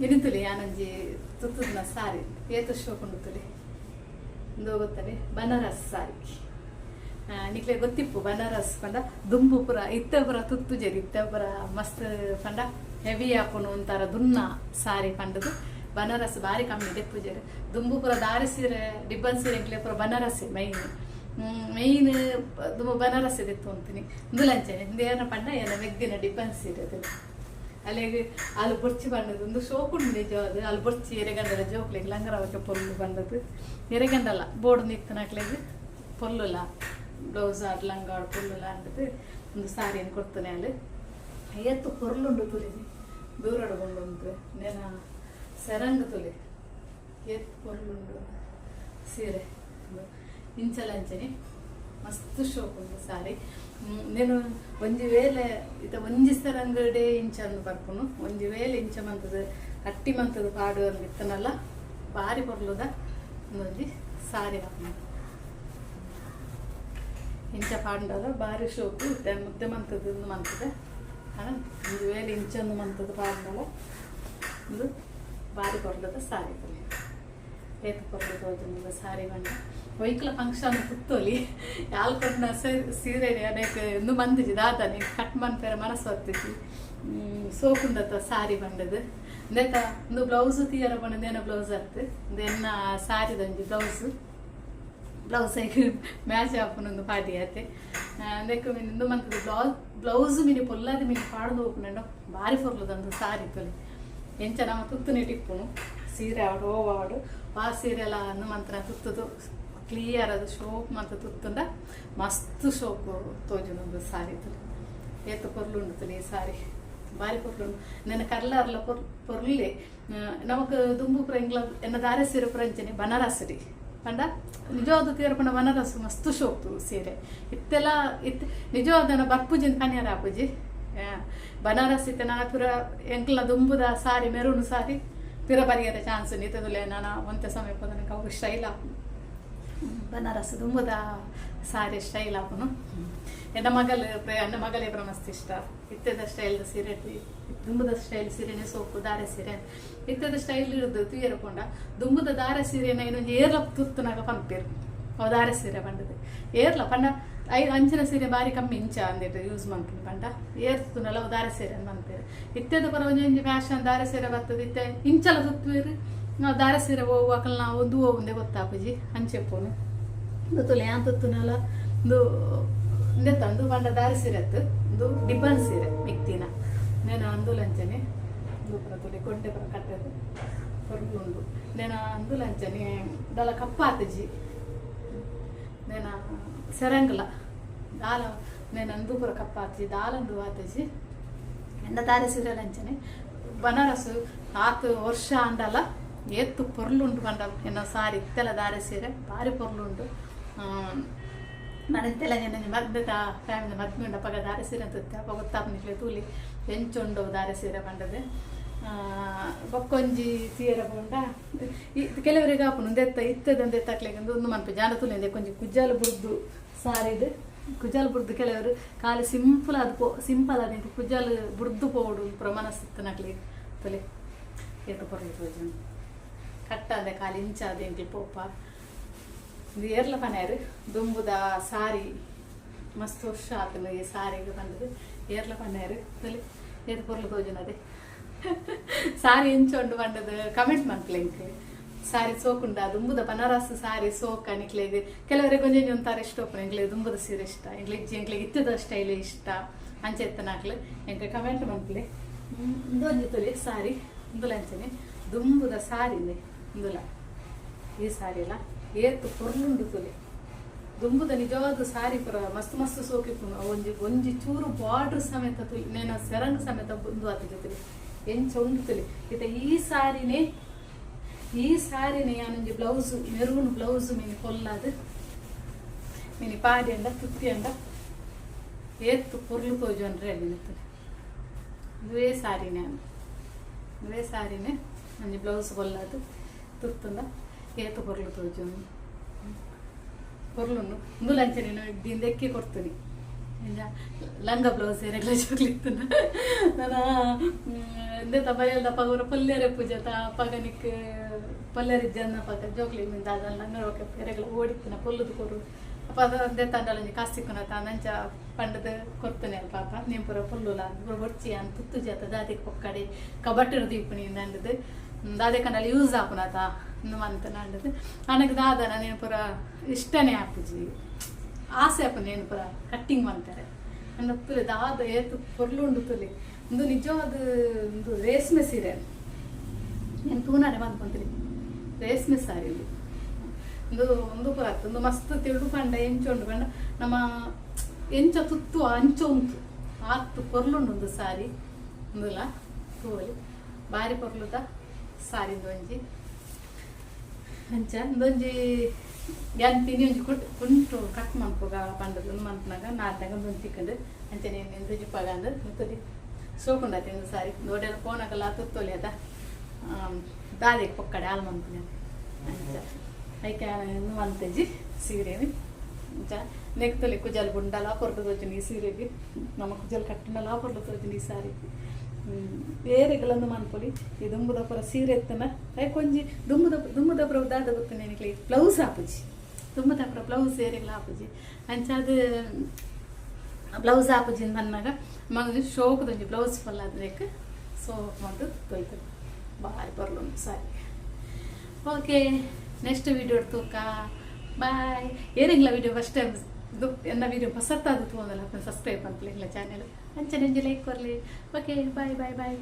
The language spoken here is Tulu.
ಇನಿತುಲಿ ಯಾನೊಂಜಿ ತುತ್ತುದಿನ ಸಾರಿ ಏತ್ ಶೋಕುಂಡು ತುಲಿ. ಉಂದು ಗೊತ್ತನೆ ಬನಾರಸ್ ಸಾರಿ. ನಿಕ್ಲೆ ಗೊತ್ತಿಪ್ಪು ಬನಾರಸ್ ಪಂಡ ದುಂಬು ಪೂರ ಇತ್ತೆ ಪೂರ ತುತ್ತುಜೆರ್, ಇತ್ತೆ ಪೂರ ಮಸ್ತ್ ಪಂಡ ಹೆವಿ ಆಪುಂಡು ಒಂಥರ ದುನ್ನ ಸಾರಿ ಪಂಡುದು ಬನಾರಸ್ ಬಾರಿ ಕಮ್ಮಿ ದೆಪ್ಪುಜೆರ್. ದುಂಬು ಪೂರ ದಾರೆ ಸೀರೆ ಡಿಬ್ಬನ್ ಸೀರೆ ಎಂಕ್ಲೆ ಪೂರ ಬನಾರಸ್ಸೆ ಮೈನ್ ಮೈನ್ ದುಂಬು ಬನಾರಸ್ಸೆ ದೆತ್ತೊಂತಿನಿ. ಉಂದುಲ ಅಂಚನೆ ಉಂದು ಏರ್ನ ಪಂಡ ಎನ್ನ ಮೆಗ್ದಿನ ಡಿಬ್ಬನ್ ಸೀರೆ ಅದು. ಅಲೆಗ್ ಅಲ್ ಬೊರ್ಚಿ ಪಂಡದು ಉಂದು ಶೋಕುಂಡು ನಿಜವಾದ್. ಅಲ್ ಬೊರ್ಚಿ ಎರೆಗಂಡಲ ಜೋಕ್ಲೆಗ್ ಲಂಗರವಕ್ಕೆ ಪೊರ್ಲು ಪಂಡದು ಎರೆಗಂಡಲ ಬೋಡು ಇತ್ತಿನಕ್ಲೆಗ್ ಪೊರ್ಲುಲ ಬ್ಲೌಸ್ ಆಡ್ ಲಂಗ ಆಡ್ ಪೊರ್ಲುಲ ಅಂದದು ಒಂದು ಸಾರಿಯನ್ನು ಕೊಡ್ತಾನೆ. ಅಲ್ಲಿ ಏತ್ ಪೊರ್ಲುಂಡು ತುಲಿನಿ, ದೂರಡು ಉಂಡು ನೆನ ಸೆರಂಗ್ ತುಲಿ ಏತ್ ಪೊರ್ಲುಂಡು ಸೀರೆ. ಇಂಚಲಂಚನೆ ಮಸ್ತ್ ಶೋಕುಂಡು ಸಾರಿ. నేను ಒಂಜಿ ವೇಳೆ ಇತ್ತ ಒಂಜಿ ಸೆರಂಗಡೆ ಇಂಚ ಅಂದ್ ಬರ್ಪುನು, ಒಂಜಿ ವೇಳೆ ಇಂಚ ಮಂತದ ಅಟ್ಟಿ ಮಂತದ ಪಾಡು ಅಂದ್ ಇತ್ತನಲ್ಲ ಬಾರಿ ಪೊರ್ಲುದ ಒಂಜಿ ಸಾರಿ ಆಪುಂಡು. ಇಂಚ ಪಾಂಡಲ ಬಾರಿ ಶೋಕು. ಇತ್ತೆ ಮುದ್ದೆ ಮಂತದ ಉಂದು ಮಂತದ ಒಂಜಿ ವೇಳೆ ಇಂಚಂದು ಮಂತದ ಪಾಂಡಲ ಉಂದು ಬಾರಿ ಪೊರ್ಲುದ ಸಾರಿ. ಏತ್ ಪೊರ್ಲು ತೋಜುಂಡು ಸಾರಿ ಪಂಡ ಒಯ್ಕ್ಲ ಫಂಕ್ಷನ್ ಕುತ್ತೊಲಿ. ಯಾಲ್ ಕೊರ್ನ ಸೀರೆ ಅನೇಕ ಉಂದು ಮಂದಿಜಿ ದಾದಾನೆ ಕಟ್ ಮನ್ಪೆರೆ ಮನಸ್ಸು ಬತ್ತಿಜಿ. ಸೋಕುಂಡತ ಸಾರಿ ಪಂಡದು ಇಂದೆತ ಉಂದು ಬ್ಲೌಸ್ ತೀಯರ ಪಂಡ ಏನ ಬ್ಲೌಸ್ ಅತ್ತು ಉಂದು ಎನ್ನ ಸಾರಿದೊಂಜಿ ಬ್ಲೌಸ್ ಬ್ಲೌಸ್ ಮ್ಯಾಚ್ ಆಪುನೊಂದು ಪಾಡಿ ಆತೆ. ಅಂದೆಕ್ ಮಿನಿ ಉಂದು ಮಂತದ ಬ್ಲೌಸ್ ಬ್ಲೌಸ್ ಮಿನಿ ಪೊಲ್ಲಾದಿ ಮಿನಿ ಪಾಡ್ದು ಹೋಪುನಂಡ ಬಾರಿ ಪೊರ್ಲುದಂದು ಸಾರಿ ತೊಲಿ. ಎಂಚ ನಮ ತುತ್ತು ನೆಟಿಪ್ಪುನು ಸೀರೆ ಆವಡು ಓ ಆವಡು ಆ ಸೀರೆ ಎಲ್ಲ ಅಂದು ಮಂತ್ರ ತುತ್ತುದು ಕ್ಲಿಯರ್ ಅದು ಶೋಕ್ ಮಂತ ತುತ್ತುಂಡ ಮಸ್ತ್ ಶೋಕು ತೋಜುನೊಂದು ಸಾರಿ ತುಲಿ. ಏತ್ ಪೊರ್ಲುಂಡು ತುಲಿ ಈ ಸಾರಿ, ಬಾರಿ ಪೊರ್ಲುಂಡು. ನೆನ ಕರ್ಲಾರ್ಲ ಪೊರ್ಲೆ. ನಮಕ್ ದುಂಬು ಪೂರ ಎಂಗ್ಲ ಎನ್ನ ದಾರೆ ಸೀರೆ ಪೂರ ಅಂಚನೆ ಬನಾರಸ್ ಪಂಡ ನಿಜವಾದ ತೀರ ಪಂಡ ಬನಾರಸ್ ಮಸ್ತ್ ಶೋಕು ಸೀರೆ. ಇತ್ತೆಲ್ಲ ಇತ್ತೆ ನಿಜವಾದ ಬರ್ಪುಜಿನ್ ಪನಿಯಾರ ಆಪುಜಿ ಬನಾರಸ್. ಇತ್ತೆ ನನ ಪೂರ ಎಂಕ್ಲ ದುಂಬುದ ಸಾರಿ ಮೆರೂನ್ ಸಾರಿ ಪಿರ ಬರಿಯರೆ ಚಾನ್ಸ್ ಇತ್ತದುಲೆ. ನಾನ ಒಂತೆ ಸಮಯ ಪೋದನಕ ಅವು ಸ್ಟೈಲ್ ಆಪುನು ಬನಾರಸ್ ದುಂಬುದ ಸಾರಿ ಸ್ಟೈಲ್ ಆಪುನು. ಎನ್ನ ಮಗಲ್ ಎನ್ನ ಮಗಳೇ ಪೂರ ಮಸ್ತ್ ಇಷ್ಟ ಇತ್ತೆದ ಸ್ಟೈಲ್ ಸೀರೆ. ದುಂಬುದ ಸ್ಟೈಲ್ ಸೀರೆನೆ ಸೋಕು ದಾರೆ ಸೀರೆ. ಇತ್ತೆದ ಸ್ಟೈಲ್ ಇರ್ದು ತೂಯೆರೆ ಪೋಂಡ ದುಂಬುದ ದಾರೆ ಸೀರೆನ ಇನ್ನೊಂಜಿ ಏರ್ಲ ತುತ್ತುನಾಗ ಪನ್ಪೆರ್ ಅವು ದಾರೆ ಸೀರೆ ಪಂಡದು. ಏರ್ಲ ಪಂಡ I ಅಂಚಿನ ಸೀರೆ ಬಾರಿ ಕಮ್ಮಿ ಇಂಚ ಅಂದಿಟ್ಟು ಯೂಸ್ ಮನ್ಪುನಿ ಪಂಡ ಏರ್ ತುತ್ತುಂಡಲ ಅವು ದಾರೆ ಸೀರೆ ಅಂದ್ ಪನ್ಪೆರ್. ಇತ್ತೆದ ಪೂರ ಒಂಜೊಂಜಿ ಫ್ಯಾಷನ್ ದಾರೆ ಸೀರೆ ಬತ್ತದ. ಇತ್ತೆ ಇಂಚಲ ತುತ್ತುವೆರ್. ನಾವು ದಾರೆ ಸೀರೆ ಒವು ಅಕಲ್ನ ಉಂದು ಒವು ಗೊತ್ತಾಪುಜಿ ಅಂಚೆಪ್ಪುನು. ಉಂದು ತೂಲೆ ಯಾನ್ ತುತ್ತುನಲ ಉಂದು ಉಂದೆತ್ತ ಉಂದು ಪಂಡ ದಾರೆ ಸೀರೆ ಅತ್ತು, ಉಂದು ಡಿಬ್ಬನ್ ಸೀರೆ ಮಿಕ್ತಿನ. ನೇನ ಅಂದುಲಂಚನೆ ಉಂದು ಪೂರ ತೂಲೆ ಕೊಂಡೆ ಪೂರ ಕಟ್ಟದು ಪೊರ್ಲುಂಡು. ನೇನ ಅಂದುಲಂಚನೆ ದಾಲ ಕಪ್ಪಾತುಜಿ. ನೇನ ಸೆರಂಗ್ಲ ದಾಲ ನೇನ ಅಂದು ಪೂರ ಕಪ್ಪಾತುಜಿ ದಾಲ ಉಂದು ಆತುಜಿ. ಎನ್ನ ದಾರೆ ಸೀರೆ ಅಂಚನೆ ಬನಾರಸ್ ಆತ್ ವರ್ಷ ಆಂಡಲ ಏತ್ ಪೊರ್ಲುಂಡು ಪಂಡ ಎನ್ನ ಸಾರಿ ಇತ್ತೆಲ ದಾರೆ ಸೀರೆ ಬಾರಿ ಪೊರ್ಲುಂಡು. ನನ ಇತ್ತೆಲ ಎನ್ನ ಮದ್ಮೆದ ಫ್ಯಾಮಿಲಿ ಮದ್ಮೆ ಉಂಡು ಅಪಗ ದಾರೆ ಸೀರೆ ತುತ್ತೆ ಅಪ ಗೊತ್ತಾಪುನಿಕ್ಲೆ ತೂಲಿ ಎಂಚ ಉಂಡು ದಾರೆ ಸೀರೆ ಪಂಡದು. ಬೊಕ್ಕೊಂಜಿ ಸೀರೆ ಪಂಡ ಈ ಕೆಲವರಿಗೆ ಆಪುಂಡು ಉಂದೆತ್ತ ಇತ್ತೆದ ಉಂದೆತ್ತ ಅಕ್ಲೆಗ್ ಉಂದು ಮನ್ಪು ಜಾನ ತೂಲೆ ಒಂಜಿ ಕುಜಲ್ ಬುಡ್ದು ಸಾರಿಡ್ ಕುಜಲ್ ಬುಡ್ದು ಕೆಲವರು ಖಾಲಿ ಸಿಂಪಲ್ ಆದ್ ಪೋ ಸಿಂಪಲ್ ಆದ್ ಎಂಕ್ ಕುಜಲ್ ಬುಡ್ದು ಪೋವೊಡು ಪೂರ ಮನಸ್ಸು ಇತ್ತಿನಕ್ಲೆಗ್ ತೂಲೆ ಏತ್ ಪೊರ್ಲು ತೋಜುಂಡು. ಕಟ್ಟಾಂದೆ ಖಾಲಿ ಇಂಚಾದ್ ಎಂಕ್ಲು ಪೋಪ. ಉಂದು ಏರ್ಲ ಪನ್ಯಾರ್ ದುಂಬುದ ಸಾರಿ ಮಸ್ತ್ ವರ್ಷ ಆತುಂಡು ಈ ಸಾರಿಗ್ ಪಂಡುದು ಏರ್ಲ ಪನ್ಯಾರ್. ತೂಲೆ ಏತ್ ಪೊರ್ಲು ತೋಜುನದೆ. ಸಾರಿ ಎಂಚ ಉಂಡು ಪಂಡುದು ಕಮೆಂಟ್ ಮನ್ಪುಲೆ ಎಂಕ್. ಸಾರಿ ಸೋಕುಂಡ ದುಂಬುದ ಬನಾರಸ್ ಸಾರಿ ಸೋಕ ನಿಕ್ಲೆಗ್? ಕೆಲವರಿಗೆ ಒಂಜೊಂಜಿ ಒಂಥರ ಇಷ್ಟ ಉಪ್ಪುಂಡು. ಎಂಕ್ಲೆಗ್ ದುಂಬುದ ಸೀರೆ ಇಷ್ಟ, ಎಂಕ್ಲೆಗ್ ಎಂಕ್ಲೆಗ್ ಇತ್ತೆದ ಸ್ಟೈಲ್ ಇಷ್ಟ ಅಂಚ ಇತ್ತನಾಕ್ಲು ಎಂಕ್ ಕಮೆಂಟ್ ಮನ್ಪುಲೆ. ಉಂದೊಂಜಿ ತೂಲೆ ಸಾರಿ. ಉಂದುಲ ಅಂಚನೆ ದುಂಬುದ ಸಾರಿ ಉಂದುಲ. ಈ ಸಾರಿಲ ಏತ್ ಪೊರ್ಲುಂಡು ತೂಲೆ. ದುಂಬುದ ನಿಜವಾದ ಸಾರಿ ಪೂರ ಮಸ್ತ್ ಮಸ್ತ್ ಸೋಕಿಪ್ಪುಂಡು. ಒಂಜಿ ಒಂಜಿ ಚೂರು ಬಾರ್ಡರ್ ಸಮೇತ ತೂಲಿ ನೇನ ಸೆರಂಗ್ ಸಮೇತ ಉಂದು ಆತುಜಿ. ತೂಲೆ ಎಂಚ ಉಂಡು ತೂಲೆ. ಇತ್ತೆ ಈ ಸಾರಿನೇ ಯಾನೊಂಜಿ ಬ್ಲೌಸ್ ಮೆರೂನ್ ಬ್ಲೌಸ್ ಮಿನಿ ಪೊಲ್ಲಾದ್ ಮಿನಿ ಪಾಡ್ಯಂಡ ತುತ್ತಿಯಂಡ ಏತ್ ಪೊರ್ಲು ತೋಜುವನ್ರೆ ಅಲ್ಲಿನ. ಉಂದುವೇ ಸಾರಿನೇ ಉಂದುವೇ ಸಾರಿನೇ ಒಂಜಿ ಬ್ಲೌಸ್ ಪೊಲ್ಲಾದ್ ತುತ್ತುಂಡ ಏತ್ ಪೊರ್ಲು ತೋಜುಂಡು, ಪೊರ್ಲುಂಡು. ಉಂದುಲ ಅಂಚನೆ ದಿಂದೆಕ್ಕಿ ಕೊಡ್ತೀನಿ ಲಂಗ ಬ್ಲೌಸ್ ಎರಗ್ಲ ಜೋಕ್ಲಿತ್ತುಂಡ. ನನ ಇಂದೆತ ಬಯಲ್ದ ಪಗರ ಪೊಲ್ಲೆರೆ ಪೂಜೆತ ಪಗನಿಕ್ ಪೊಲ್ಲೆರೆ ಜನ್ನ ಪಗ ಜೋಕ್ಲಿ ಮಿಂದ ದಾದಲ್ಲ ಓಕೆ ಓಡಿತ್ತಿನ ಪೊಲ್ಲುದು ಕೊರು ಅಪ್ಪ ಅದು ಅಂದೆ ಒಂಜಿ ಕಾಸು ಸಿಕ್ಕುನ ಅಂಚ ಪಂಡದ ಕೊರ್ತನೆ ಪಾಪ ನೀನು ಪೂರ ಪೊಲ್ಲುಲ ಪೂರ ಬೊಡ್ಚಿ ಅನ್ ತುತ್ತು ಜಾತ ದಾದಿಗೆ ಪೊಕ್ಕಡೆ ಕಬಟ್ಟಿರ್ ದೀಪುನಿ ನಂಡದು ದಾದೆ ಕಂಡಲ್ಲಿ ಯೂಸ್ ಆಪುನತ ಮಂತ ನಂಡದು ಅನಕ್ ದಾದನ ನೀನು ಪೂರ ಇಷ್ಟನೇ ಆಪುಜಿ ಆಸೆ ಆಪುನ ಏನು ಪೂರ ಕಟ್ಟಿಂಗ್ ಮಂತಾರೆ ಅಂಡ ತುಲೆ ದಾದ ಏತು ಪೊರ್ಲು ಉಂಡು ತುಲೆ ಒಂದು ನಿಜವಾದ ಒಂದು ರೇಷ್ಮೆ ಸೀರೆ నేను ತೂನಾನೆ ಬಂದ್ಕೊಂತೀನಿ ರೇಷ್ಮೆ ಸಾರಿ ಇದು ಒಂದು ಒಂದು ಪೂರ ಒಂದು ಮಸ್ತ್ ತಿಳು ಪಂಡ ಎಂಚ ಉಂಡು ಪಂಡ ನಮ್ಮ ಎಂಚ ತುತ್ತು ಅಂಚ ಉಂಟು ಆತ್ ಪೊರ್ಲುಂಡು ಒಂದು ಸಾರಿ ಒಂದುಲ ತೂವಲಿ ಬಾರಿ ಪೊರ್ಲುದ ಸಾರಿ ಒಂಜಿ ಅಂಚ ಒಂದೊಂಜಿ ಯಾನ್ ತಿನಿ ಒಂಜಿ ಕುಂಟು ಕಟ್ ಮನ್ಪುಗ ಪಂಡದು ಒಂದು ಮನ್ಪುನಾಗ ನಾಲ್ನಾಗ ಒಂದೊಂದು ತಿಕ್ಕಂಡು ಅಂಚನೆ ಎಂದೊಂಜಿ ಪಗಂದು ಮುತ್ತದಿ ಸೋಕುಂಡಾತಿ ಒಂದು ಸಾರಿ ದೊಡ್ಡ ಪೋನಕಲ್ಲ ತುತ್ತೊಲಿ ಅದ ದಾದಿಗೆ ಪೊಕ್ಕಡೆ ಹಾಲು ಮನ್ಪುನ ಅಂಚ ಐಕೆ ಮಂತೇಜಿ ಸೀರೆನಿ ಅಂಚ ನೆಕ್ತೊಲಿ ಕುಜಲ್ ಬುಂಡಲ ಪೊರ್ಲು ತೋಚಿನಿ ಈ ಸೀರೆಗೆ ನಮ್ಮ ಕುಜಲ್ ಕಟ್ಟಿನಲ ಪೊರ್ಲು ತೋಚಿನಿ ಈ ಸಾರಿ ಬೇರೆಗಳೊಂದು ಮನ್ಪೊಲಿ ಈ ದುಂಬುದ ಪುರ ಸೀರೆ ಎತ್ತನ I ಕೊಂಜಿ ದುಂಬುದ ದುಂಬುದ ಪುರ ದಾದ ಗೊತ್ತನೆ ನಿಕ್ಲೆ ಬ್ಲೌಸ್ ಆಪುಜಿ ದುಂಬುದ ಪುರ ಬ್ಲೌಸ್ ಏರೆಗ್ಲ ಆಪುಜಿ ಅಂಚ ಅದು ಬ್ಲೌಸ್ ಆಪುಜಿ ಅನ್ನಾಗ ಮಗ ಶೋಕದೊಂಜಿ ಬ್ಲೌಸ್ ಫುಲ್ ಆದ್ರೇಕ್ ಸೋಕ್ ಮಂತು ತೊಯ್ತದೆ ಬಾರಿ ಪೊರ್ಲುಂಡು ಸಾರಿ. Okay, next video ತೂಕ ಬಾಯ್. ಏನಿಲ್ಲ video first time ಎನ್ನ ವಿಡಿಯೋ ಹೊಸತ್ತಾದ ತೂವೊಂದಲ್ಲ ಸಬ್ಸ್ಕ್ರೈಬ್ ಮನ್ಪುಲೆ ಎಂಕ್ಲ ಚಾನೆಲ್ ಅಂಚನೆ ಒಂಜಿ ಲೈಕ್ ಕೊರ್ಲೆ. Okay, bye bye boy.